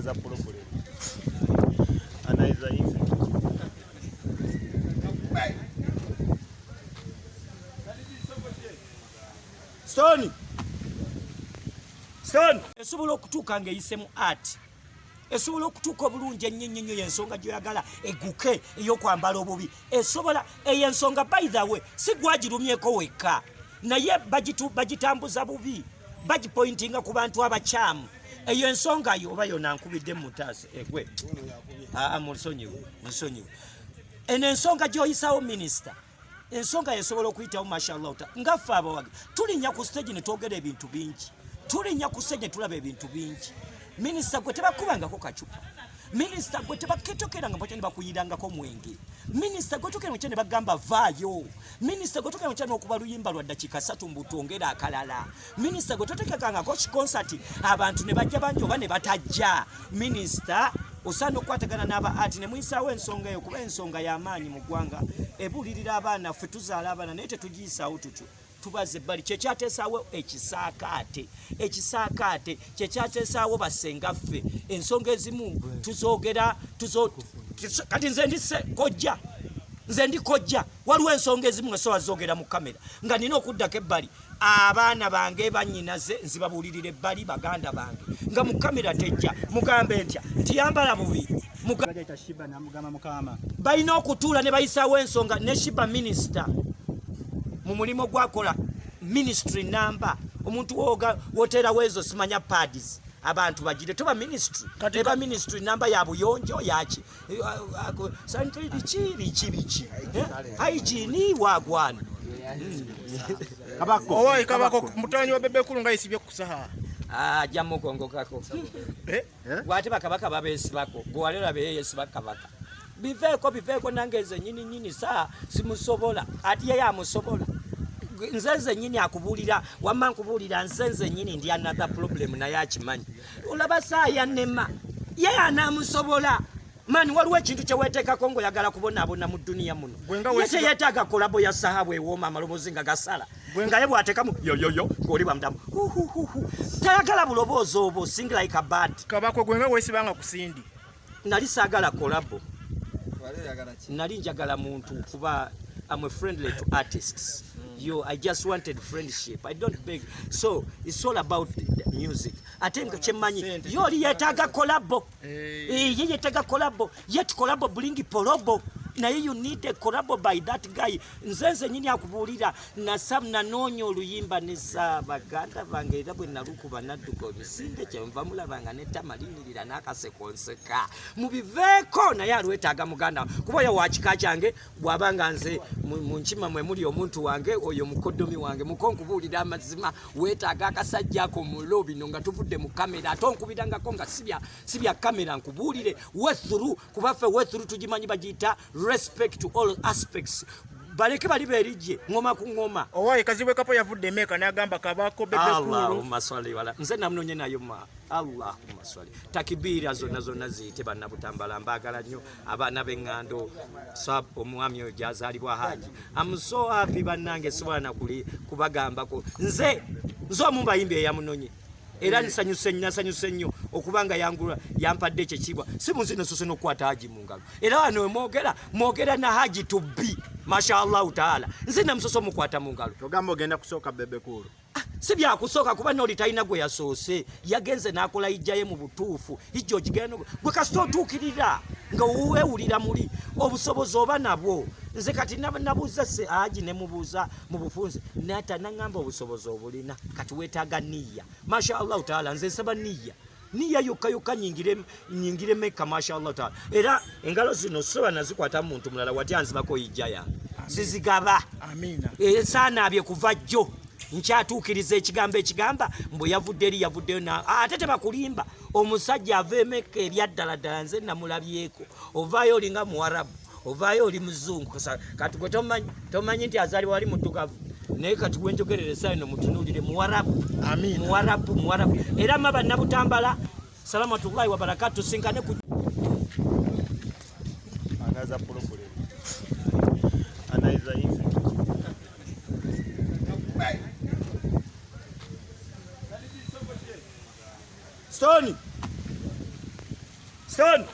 Another problem. Another effect. Stone. Stone. Esobola okutuuka ng'eyise mu art. Esobola okutuuka obulungi ennyo ennyo ennyo y'ensonga gy'oyagala egguke ey'okwambala obubi. Esobola eyo ensonga by the way si gwagirumyeko wekka naye bagitambuza bubi bagipointinga ku bantu abakyamu. Eyo ensonga yo oba yona nkubidde mutaasi egwe. Aa munsonyiwe munsonyiwe. Eno ensonga gy'oyisawo minisita ensonga yesobola okuyitawo mashallah ta nga ffe abawagi tulinnya ku stage ne twogera ebintu bingi, tulinnya ku stage ne tulaba ebintu bingi. Minisita gwe tebakubangako kacupa, minisita gwe tebaketokeranga mpokya ne bakuyirangako mwenge, minisita gwe tokera mukya ne bagamba vaayo, minisita gwe tokera mukya n'okuba luyimba lwa ddakiika ssatu mbu twongere akalala, minisita gwe totekekangako kikonsati abantu ne bajja bangi oba ne batajja. Minisita osaana okukwatagana n'aba ati ne muyisaawo ensonga eyo kuba ensonga y'amaanyi mu ggwanga ebuulirira abaana. Ffe tuzaala abaana naye tetugiyisaawo tutyo, tubaza ebbali. Kyekyateesaawo ekisaakaate, ekisaakaate kyekyateesaawo basenga ffe. Ensonga ezimu tuzoogera kati nze ndi kojja, nze ndi kojja. Waliwo ensonga ezimu nga sobola zoogera mu kamera nga nina okuddako ebbali. Abaana bange bannyinaze nzibabuulirira ebbali, baganda bange nga mu kamera tejja. Mugambe ntya nti yambala bubi? Balina okutuula ne bayisaawo ensonga ne Shiba minisita mu mulimu gwakola ministry namba omuntu woteerawo ezo simanya pads abantu bagire toba ministry eba ministry namba ya buyonjo yaki sanitary biki biki biki hygiene wagwana. Kabako. Owaye Kabako mutanyi wa Bebe Cool nga yesibye kusaha. Ah, ajja mukongokako. Bw'ate bakabaka babeesibako, gwe wali olaba yeyesiba kabaka. Biveeko biveeko nange nze nyini nyini saa simusobola ati ye yamusobola. Nze nze nyini akubuulira wamma nkubuulira nze nze nyini ndi another problem naye akimanyi. Olaba saa yannema ye anaamusobola. Mani waliwo ekintu kye weeteekako ng'oyagala kubonaabona mu dduniya muno. Ye teyeetaaga kolabo ya sahabu ewooma amaloboozi nga gasala. Nga ye bw'ateekamu yoyoyo ng'oli bwamudamu huhuhuhu. Tayagala buloboozi obwo, sing like a bird. Kabako gwe nga weesibanga ku Cindy. Nali saagala kolabo. Nali njagala muntu kuba I'm a friendly to artists. Yo, I just wanted friendship. I don't beg. So it's all about the music. Ate nga kyemmanyi yo oli yeetaaga kolabo. Ye yeetaaga kolabo. Yet kolabo bring polobo. Naye you need a collabo by that guy. Nze nze nyini akubuulira nanoonya oluyimba ne baganda bange era bwe nalukuba nadduka emisinde kyenva mulaba nga nettama linyirira n'akaseko nseka. Mubiveeko naye alwetaaga muganda kuba oyo wa kika kyange bw'aba nga nze mu nkima mwe muli omuntu wange oyo mukoddomi wange muko nkubuulira amazima weetaaga akasajja ako mulo bino nga tuvudde mu kamera ate onkubirangako nga sibya kamera nkubuulire way through kuba ffe way through tugimanyi bagiyita respect to all aspects. Baleke bali berijje ngoma ku ngoma. Owaye Kazibwe Kapo yavudde Meka n'agamba Kabako Bebe Cool. Allahumma salli wala. Nze namunonye nayo ma. Allahumma salli. Takibira zonna zonna ziyite bannabutambala mbaagala nnyo abaana b'eŋŋando sab omwami oyo gy'azaalibwa Haji. I'm so happy bannange sobola na kubagambako. Nze omu bayimbi eyamunonye. Era nsanyuse nnyo, nasanyuse nnyo okubanga yangula yampadde ekyo ekitiibwa. Si munsi nasoose n'okukwata Haji mu ngalo. Era wano we mwogera, mwogera na Haji to be, mashallahu taala. Nze namusoose omukwata mu ngalo. Togamba ogenda kusooka Bebe Cool. Si byakusooka kuba n'oli talina gwe yasoose. Yagenze n'akola hijja ye mu butuufu. Hijja ogigenda gwe kasita otuukirira nga weewulira muli obusobozi oba nabwo. Nze kati nabuuza se Haji ne mubuuza mu bufunze nata naŋŋamba obusobozi obulina kati weetaaga niyya. Mashallahu taala nze nsaba niyya. Niyya yokka yokka nyingire Mecca mashallahu taala. Era engalo zino soba nazikwata muntu mulala watya anzibako hijja yange. Sizigaba. Amina. Saanaabye kuva jjo. Nkyatuukiriza ekigambo ekigamba mbu yavudde eri yavuddeyo na ate tebakulimba. Omusajja ava e Mecca ebya ddala ddala nze namulabyeko. Ovaayo olinga Muwarabu, ovaayo oli muzungu. Kati gwe tomanyi nti azaalibwa wali muddugavu. Naye kati gwe njogerera essaawa eno mutunuulire Muwarabu. Amina. Muwarabu, Muwarabu. Era mma bannabutambala, salamatullahi wa barakatuh, tusinkane ku Another problem. Another effect. Stone. Stone.